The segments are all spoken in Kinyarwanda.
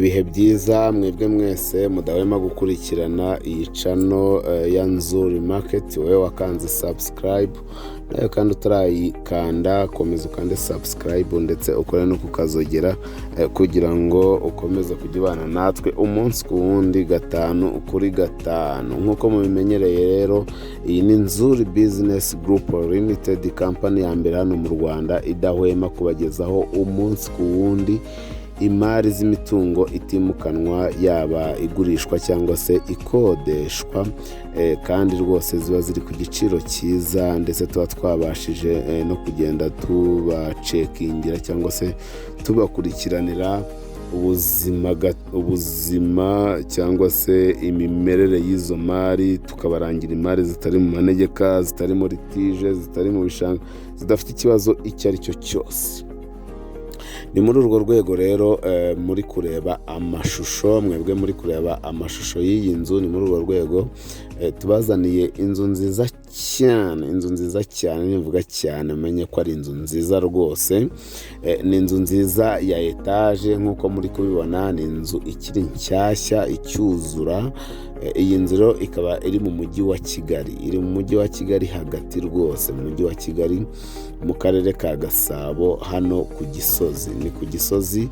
Ibihe byiza mwebwe mwese mudahwema gukurikirana iyi channel ya Nzuri Market. Wowe wakanze subscribe, nawe kandi utarayikanda, komeza ukande subscribe ndetse ukore no kukazogera kugira ngo ukomeze kujya ubana natwe umunsi ku wundi, gatanu kuri gatanu. Nk'uko mubimenyereye rero, iyi ni Nzuri Business Group Limited, company ya mbere hano mu Rwanda idahwema kubagezaho umunsi ku wundi imari z'imitungo itimukanwa, yaba igurishwa cyangwa se ikodeshwa, kandi rwose ziba ziri ku giciro cyiza, ndetse tuba twabashije no kugenda tubacekingira cyangwa se tubakurikiranira ubuzima cyangwa se imimerere y'izo mari, tukabarangira imari zitari mu manegeka, zitari muri litige, zitari mu bishanga, zidafite ikibazo icyo ari cyo cyose. Ni muri urwo rwego rero muri kureba amashusho, mwebwe muri kureba amashusho y'iyi nzu, ni muri urwo rwego tubazaniye inzu nziza cyane, inzu nziza cyane. Nivuga cyane umenye ko ari inzu nziza rwose. Ni inzu nziza ya etaje nk'uko muri kubibona, ni inzu ikiri nshyashya icyuzura. Iyi nzu rero ikaba iri mu mujyi wa Kigali, iri mu mujyi wa Kigali hagati rwose, mu mujyi wa Kigali, mu karere ka Gasabo, hano ku Gisozi. Ni ku Gisozi,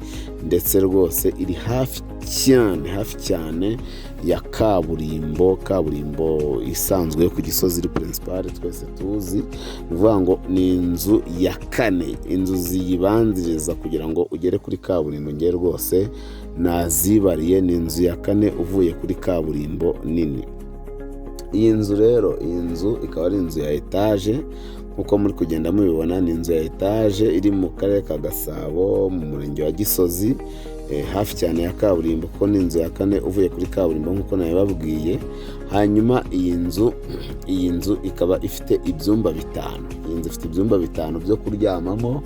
ndetse rwose iri hafi cyane, hafi cyane ya kaburimbo, kaburimbo isanzwe yo ku Gisozi, iri principale twese tuzi. Ni ukuvuga ngo ni inzu ya kane. Inzu ziyibanziriza kugira ngo ugere kuri kaburimbo, ngewe rwose nazibariye, ni inzu ya kane uvuye kuri kaburimbo nini. Iyi nzu rero, iyi nzu ikaba ari inzu ya etaje nk'uko muri kugenda mubibona. Ni inzu ya etaje iri mu karere ka Gasabo, mu murenge wa Gisozi, hafi cyane ya kaburimbo, kuko ni inzu ya kane uvuye kuri kaburimbo nk'uko nabibabwiye. Hanyuma iyi nzu ikaba ifite ibyumba bitanu. Iyi nzu ifite ibyumba bitanu byo kuryamamo,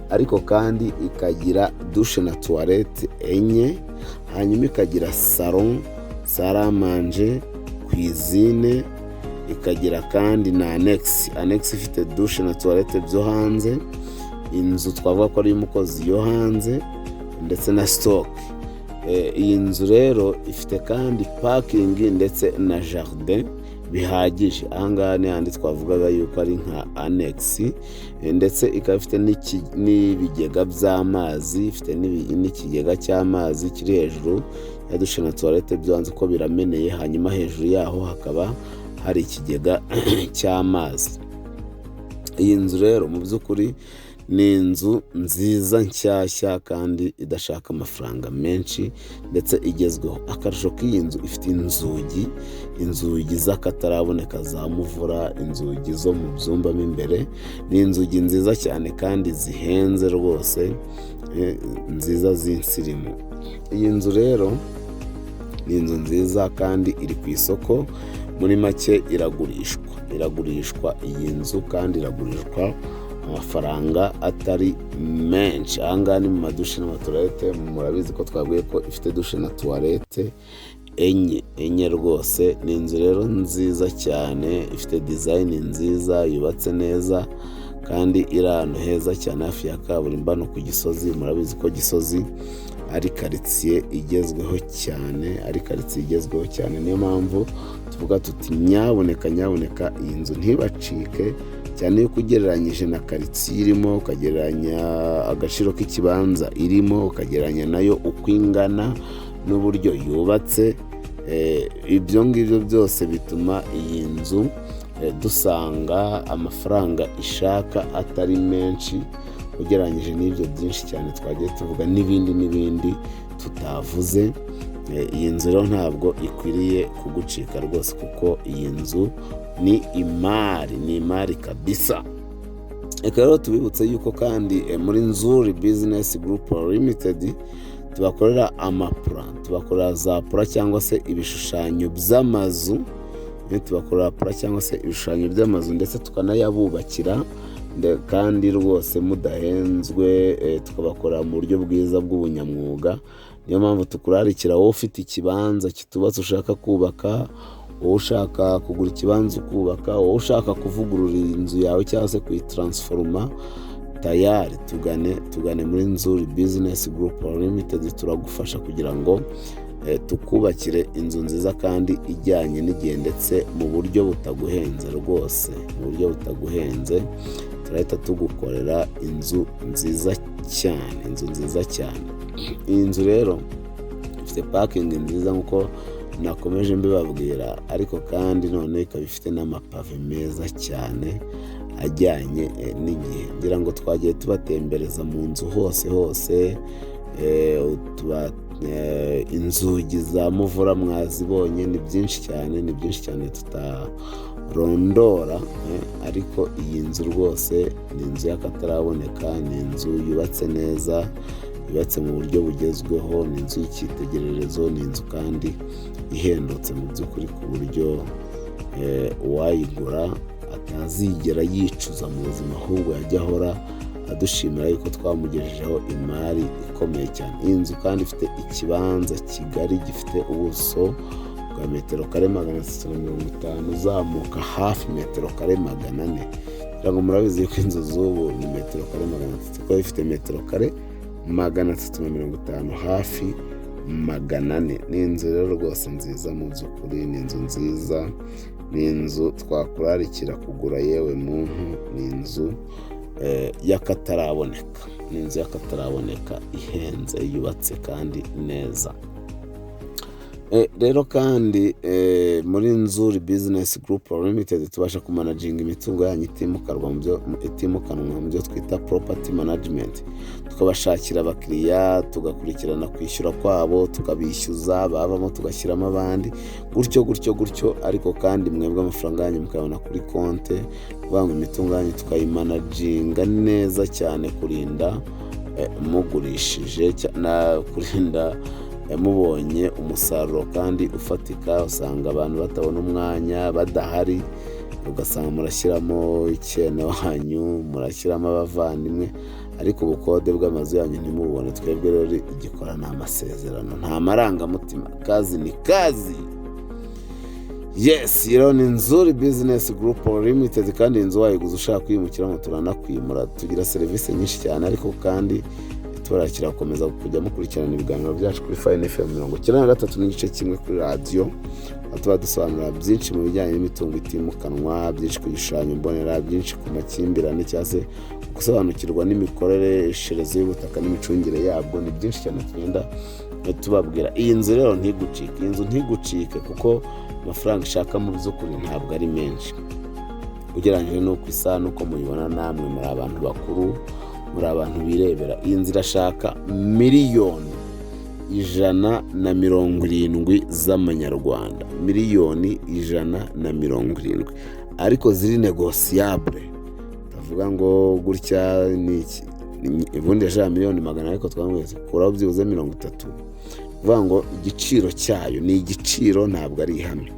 ariko kandi ikagira douche na toilette enye, hanyuma ikagira salon, salle à manger, cuisine, ikagira kandi na annexe. Annexe ifite douche na toilette byo hanze, inzu twavuga ko ari iy'umukozi yo hanze, ndetse na stock. Iyi nzu rero ifite kandi parking ndetse na jardin bihagije. Ahangaha ni handi twavugaga yuko ari nka annexe, ndetse ikaba ifite n'ibigega by'amazi, ifite n'ikigega cy'amazi kiri hejuru ya douche na toilette byo hanze, ko birameneye, hanyuma hejuru yaho hakaba hari ikigega cy'amazi. Iyi nzu rero mu by'ukuri ni inzu nziza nshyashya kandi idashaka amafaranga menshi, ndetse igezweho. Akarusho k'iyi nzu, ifite inzugi, inzugi z'akataraboneka za muvura. Inzugi zo mu byumba mo imbere ni inzugi nziza cyane kandi zihenze rwose, nziza z'insirimu. Iyi nzu rero ni inzu nziza kandi iri ku isoko. Muri make iragurishwa, iragurishwa iyi nzu, kandi iragurishwa amafaranga atari menshi. Ahangaha ni mu ma douche n'ama toilette. Murabizi ko twabwiye ko ifite douche na toilette enye, enye rwose. Ni inzu rero nziza cyane, ifite design nziza, yubatse neza kandi iri ahantu heza cyane, hafi ya kaburimbo, hano ku Gisozi. Murabizi ko Gisozi ari karitsiye igezweho cyane, ari karitsiye igezweho cyane. Niyo mpamvu tuvuga tuti: "Nyaboneka, nyaboneka, iyi nzu ntibacike." Cyane yuko ugereranyije na karitsiye irimo, ukagereranya agaciro k'ikibanza irimo, ukagereranya nayo uko ingana n'uburyo yubatse, ibyo ngibyo byose bituma iyi nzu dusanga amafaranga ishaka atari menshi ugereranyije n'ibyo byinshi cyane twagiye tuvuga n'ibindi n'ibindi tutavuze. Iyi nzu rero ntabwo ikwiriye kugucika rwose, kuko iyi nzu ni imari, ni imari kabisa. Reka rero tubibutse yuko kandi muri Nzuri Business Group Limited tubakorera ama plan, tubakorera za plan cyangwa se ibishushanyo by'amazu. Tubakorera plan cyangwa se ibishushanyo by'amazu, ndetse tukanayabubakira kandi rwose mudahenzwe, tukabakorera mu buryo bwiza bw'ubunyamwuga. Niyo mpamvu tukurarikira, wowe ufite ikibanza kitubatse ushaka kubaka, wowe ushaka kugura ikibanza ukubaka, wowe ushaka kuvugurura inzu yawe cyangwa se kuyitaransforoma. Tayari tugane muri Nzuri Business Group Limited, turagufasha kugira ngo tukubakire inzu nziza kandi ijyanye n'igihe, ndetse mu buryo butaguhenze rwose, mu buryo butaguhenze. Turahita tugukorera inzu nziza cyane, inzu nziza cyane. Iyi nzu rero ifite parking nziza nk'uko nakomeje mbibabwira, ariko kandi none ikaba ifite n'amapave meza cyane ajyanye n'igihe. Ngira ngo twagiye tubatembereza mu nzu hose hose, inzugi za muvura mwazibonye. Ni byinshi cyane, ni byinshi cyane tutarondora, ariko iyi nzu rwose ni inzu y'akataraboneka, ni inzu yubatse neza, yubatse mu buryo bugezweho, ni inzu y'icyitegererezo, ni inzu kandi ihendutse mu by'ukuri, ku buryo uwayigura atazigera yicuza mu buzima, ahubwo yajya ahora adushimira yuko twamugejejeho imari ikomeye cyane. Iyi nzu kandi ifite ikibanza kigari gifite ubuso bwa metero kare 350, uzamuka hafi metero kare 400. Kugira ngo murabizi yuko inzu z'ubu ni metero kare 300, kuko ifite metero kare 350, hafi 400. Ni inzu rero rwose nziza mu by'ukuri, ni inzu nziza, ni inzu twakurarikira kugura yewe muntu, ni inzu y'akataraboneka, ni inzu y'akataraboneka ihenze, yubatse kandi neza. Rero kandi muri Nzuri Business Group Limited tubasha kumanaginga imitungo yanyu itimukanwa mu byo twita property management, tukabashakira abakiriya, tugakurikirana kwishyura kwabo, tukabishyuza, bavamo tugashyiramo abandi, gutyo gutyo gutyo. Ariko kandi mwebwe amafaranga yanyu mukayabona kuri konte, kuvuga ngo imitungo yanyu tukayimanaginga neza cyane kurinda mugurishije, na kurinda mubonye umusaruro kandi ufatika. Usanga abantu batabona umwanya, badahari, ugasanga murashyiramo icyene wanyu, murashyiramo abavandimwe, ariko ubukode bw'amazu yanyu ntimubone. Twebwe rero igikora ni amasezerano, nta marangamutima, kazi ni kazi. Yes, rero ni Nzuri Business Group Limited. Kandi inzu wayiguze ushaka kwimukiramo, turanakwimura. Tugira serivisi nyinshi cyane, ariko kandi tubarakira gukomeza kujya mukurikirana ibiganiro byacu kuri Fine FM 93.1 kuri radiyo, aho tuba dusobanura byinshi mu bijyanye n'imitungo itimukanwa, byinshi ku gishushanyo mbonera, byinshi ku makimbirane, cyangwa se gusobanukirwa n'imikoreshereze y'ubutaka n'imicungire yabwo. Ni byinshi cyane tugenda tubabwira. Iyi nzu rero ntigucike, iyi nzu ntigucike, kuko amafaranga ishaka mu by'ukuri ntabwo ari menshi ugereranyije n'uko isa n'uko muyibona. Namwe muri abantu bakuru, muri abantu birebera. Iyi nzu irashaka 170,000,000 z'amanyarwanda, 170,000,000, ariko ziri négociable. Ndavuga ngo gutya ni iki, ubundi yashaka 100,000,000, ariko twamubwiye kuraho byibuze 30. Kuvuga ngo igiciro cyayo ni igiciro, ntabwo ari ihame,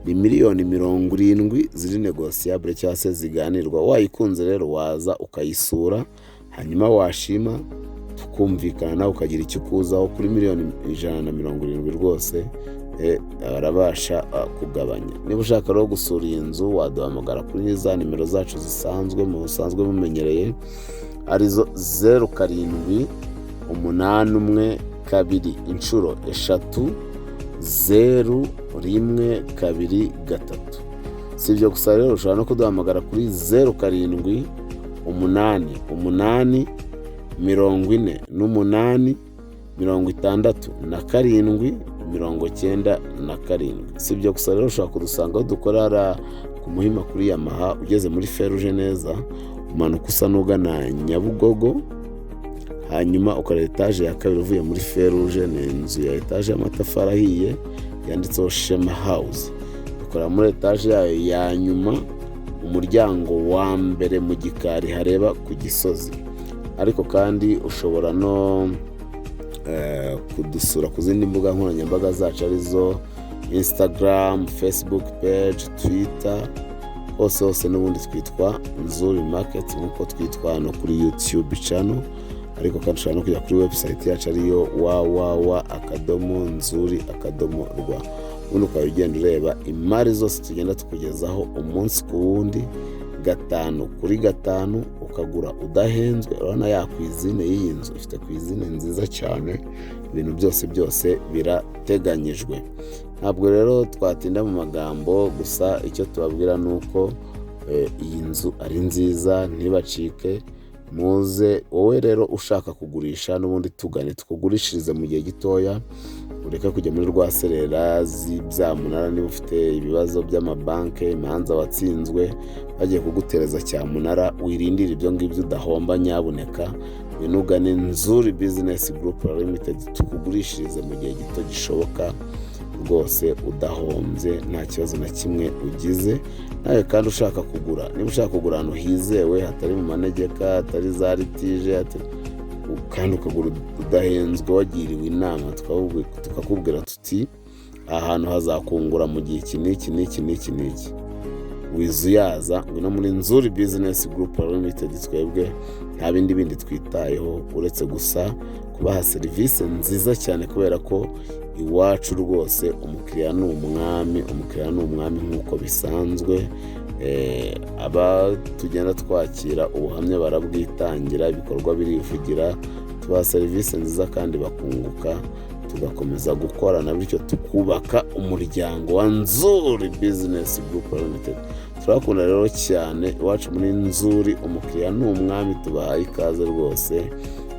ni 70,000,000 ziri négociable cyangwa se ziganirwa. Wayikunze rero waza ukayisura, hanyuma washima tukumvikana, nawe ukagira icyo ukuzaho kuri 170,000,000 rwose arabasha kugabanya. Niba ushaka rero gusura iyi nzu, waduhamagara kuri za nimero zacu zisanzwe musanzwe mumenyereye, arizo 0781330123. Si ibyo gusa rero, ushobora no kuduhamagara kuri 0788486797. Si ibyo gusa rero, ushobora kudusanga aho dukorera ku Muhima kuri Yamaha. Ugeze muri feruje neza, umanuka usa n'ugana Nyabugogo, hanyuma ukareba etaje ya kabiri uvuye muri feruje. Ni inzu ya etaje y'amatafari ahiye yanditseho Shema House. Dukorera muri etaje yayo ya nyuma, umuryango wa mbere mu gikari hareba ku Gisozi. Ariko kandi ushobora no kudusura ku zindi mbuga nkoranyambaga zacu, arizo Instagram, Facebook page, Twitter, hose hose n'ubundi twitwa Nzuri Market, nk'uko twitwa no kuri YouTube channel. Ariko kandi ushobora no kujya kuri website yacu, ariyo www.nzuri.rw, ubundi ukaba ugenda ureba imari zose tugenda tukugezaho umunsi ku wundi. 5 kuri 5, ukagura udahenzwe. Urabona ya cuisine y'iyi nzu, ifite cuisine nziza cyane, ibintu byose byose birateganyijwe. Ntabwo rero twatinda mu magambo, gusa icyo tubabwira ni uko iyi nzu ari nziza, ntibacike, muze. Wowe rero ushaka kugurisha, n'ubundi tugane tukugurishirize mu gihe gitoya, ureke kujya muri rwaserera z'ibyamunara. Niba ufite ibibazo by'amabanki, imanza watsinzwe, bagiye kugutereza cyamunara, wirindire ibyo ngibyo udahomba. Nyabuneka ngwino ugane Nzuri Business Group Limited, tukugurishirize mu gihe gito gishoboka rwose, udahombye, nta kibazo na kimwe ugize. Nawe kandi ushaka kugura, niba ushaka kugura ahantu hizewe, hatari mu manegeka, hatari za litige, kandi ukagura udahenzwe, wagiriwe inama, tukakubwira tuti: "Aha hantu hazakungura mu gihe iki n'iki n'iki n'iki n'iki," wizuyaza, ngwino muri Nzuri Business Group Limited. Twebwe nta bindi bindi twitayeho uretse gusa kubaha serivisi nziza cyane, kubera ko iwacu rwose umukiriya ni umwami, umukiriya ni umwami nk'uko bisanzwe. Aba tugenda twakira ubuhamya barabwitangira, ibikorwa birivugira. Tubaha serivisi nziza kandi bakunguka, tugakomeza gukorana, bityo tukubaka umuryango wa Nzuri Business Group Limited. Turabakunda rero cyane. Iwacu muri Nzuri umukiriya ni umwami. Tubahaye ikaze rwose,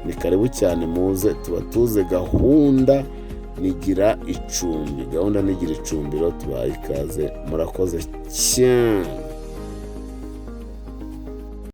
ni karibu cyane, muze tubatuze. Gahunda nigira icumbi, gahunda nigira icumbiro. Tubahaye ikaze, murakoze cyane.